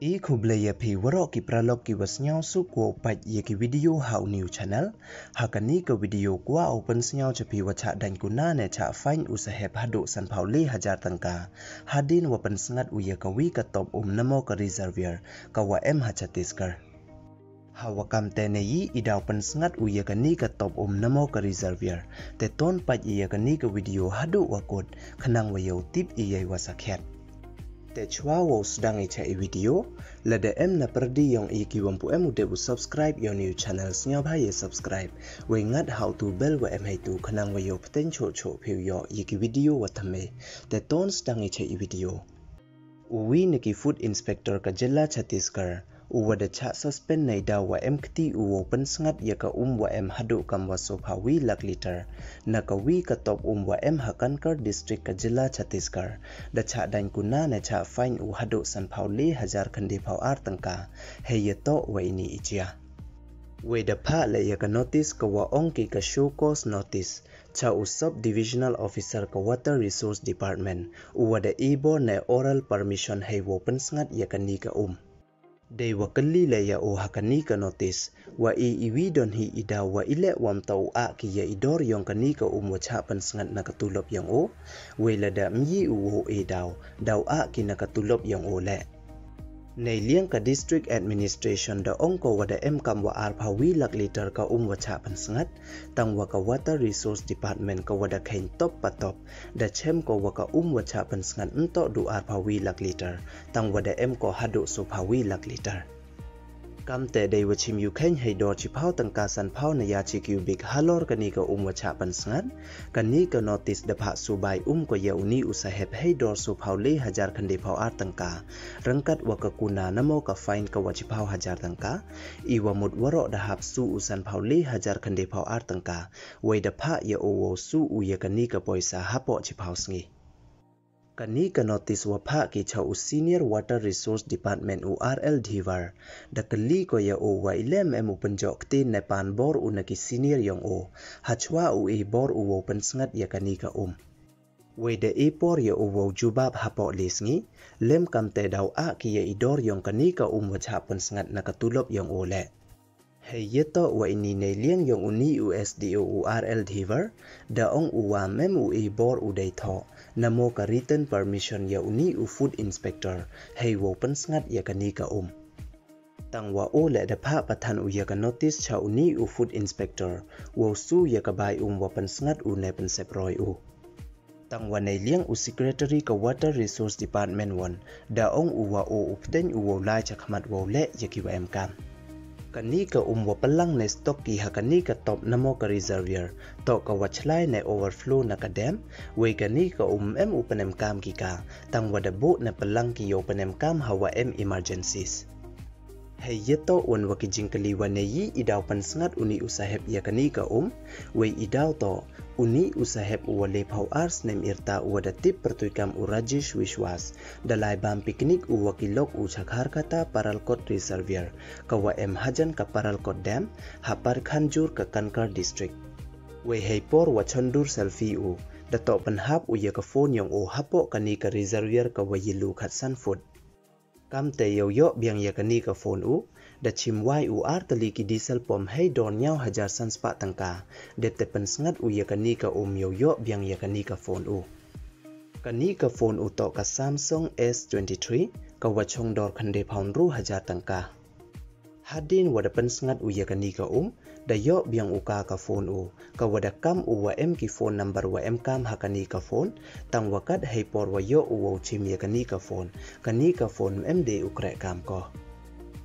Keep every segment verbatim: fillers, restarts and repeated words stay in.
I khublei ya phi waroh ki paralok ki wa sniawsuk wow pait ya ki video ha u new channel. Ha kani ka video kwah u pynsniaw cha phi wa chah daiñ kuna ne chah fine u sahep haduh sanphaw le hajar tyngka hadien wa pynsngat u ya ka wi ka top um namo ka reservoir ka wa em ha Chhattisgarh. Ha wa kam te ne i i daw pynsngat u ya kani ka top um namo ka reservoir. Te ton pait i ya kani ka video haduh wa kut khnang wa yow tip i ya i wa sakhiat. Te chwa wow sdang i cha i video, lada em na pyrdi yong i ki wam pu em u dep u subscribe ya u new channel, sniawbha ya subscribe, wei ngat ha u tu bell wa em hei tu khnang wa yow pteng choh choh phi u yoh ya ki video wa thymme. Te ton sdang i cha i video. U wi na ki food inspector ka jylla Chhattisgarh, u wa da chah suspend nei daw wa em kti u wow pynsngat ya ka um wa em haduh kam wa soophaw wi lak liter na ka wi ka top um wa em ha Kanker district ka jylla Chhattisgarh, da chah daiñ kuna ne chah fine u haduh sanphaw le hajar khyndephaw ar tyngka hei ya toh wa ini i jia. Wei da phah le ya ka notice ka wa ong ki ka show cause notice cha u sub divisional officer ka water resource department, u wa da e bor ne oral permission hei wow pynsngat ya kani ka um. Dei wa kylli le ya u ha kani ka notice, wa i i wi don hi i daw wa i leh wam ta u ah ki ya i dor yong kani ka um wa chah pynsngat na ka tulop yong u, wei lada myi u wow e daw, daw ah ki na ka tulop yong u le. Nei liang ka district administration da ong ko wa da em kam wa arphaw wi lak liter ka um wa chah pynsngat, tang wa ka water resource department ka wa da kheiñ top pa top, da chem ko wa ka um wa chah pynsngat ntoh du arphaw wi lak liter, tang wa da em ko haduh soophaw wi lak liter. Kam te dei wa chim yu kheiñ hei dor chiphaw tyngka sanphaw na ya chi cubic halor kani ka um wa chah pynsngat, kani ka notice da phah subai um ko ya uni u sahep hei dor soophaw le hajar khyndephaw ar tyngka, ryngkat wa ka kuna namo ka fine ka wa chiphaw hajar tyngka, i wa mut waroh da hap su u sanphaw le hajar khyndephaw ar tyngka, wei da phah ya u wow su u ya kani ka poisa hapoh chiphaw sngi. Kani ka notice wa phah ki cha u senior water resource department u R L Dhivar, da kylli ko ya u wa i leh em u pynjoh ktien ne pan bor u na ki senior yong u, ha chwa u e bor u wow pynsngat ya kani ka um. Wei da e por ya u wow jubab hapoh le sngi, lem kam te daw ah ki ya i dor yong kani ka um wa chah pynsngat na ka tulop yong u le. Hei ya toh wa ini nei liang yong uni u S D O u R L Dhivar, da ong u wa mem u e bor u dei thoh namo ka written permission ya uni u food inspector hei wow pynsngat ya kani ka um. Tang wa u le da phah pathan u ya ka notice cha uni u food inspector wow su ya ka bai um wa pynsngat u ne pynsep roi u. Tang wa nei liang u secretary ka water resource department won, da ong u wa u u pteng u wow lai chakhmat wow leh ya ki wa em kam. Kani ka um wa pynlang ne stock ki ha kani ka top namo ka reservoir, toh ka wa chlai ne overflow na ka dam, wei kani ka um em u pynem kam ki ka, tang wa da buh ne pynlang ki yow pynem kam ha wa em emergencies. Hei ya toh wan wa ki jingkylli wa nei i daw pynsngat uni u sahep ya kani ka um, wei i daw toh uni u sahep u wa lephaw ar snem yrta u wa da tip pyrtuit kam u Rajesh Vishwas, da lai bam picnic u wa ki lok u cha Kharkata Paralkot Reservoir, ka wa em hajan ka Paralkot Dam, ha Parkhanjur ka Kanker District. Wei hei por wa chondur selfie u, da toh pynhap u ya ka phone yong u hapoh kani ka reservoir ka wa yillu khatsan foot. Kam te yow yoh biang ya kani ka phone u, da chim wai u ar tylli ki diesel pump hei dor ñiaw hajar san spah tyngka, dep te pynsngat u ya kani ka um yow yoh biang ya kani ka phone u. Kani ka phone u toh ka Samsung S twenty-three, ka wa chong dor khyndephaw ynru hajar tyngka. Hadien wa da pynsngat u ya kani ka um, da yoh biang u ka ka phone u, ka wa da kam u wa em ki phone number wa em kam ha kani ka phone, tang wa kat hei por wa yoh u wow chim ya kani ka phone, kani ka phone em de u kreh kam ko.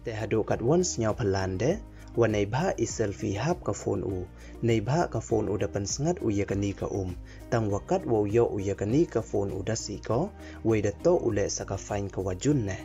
Te haduh kat wan sniaw phalan de, wa nei bha i selfie hap ka phone u, nei bha ka phone u da pynsngat u ya kani ka um, tang wa kat wow yoh u ya kani ka phone u da sih ko, wei da toh u leh sa ka fine ka wa jun ne.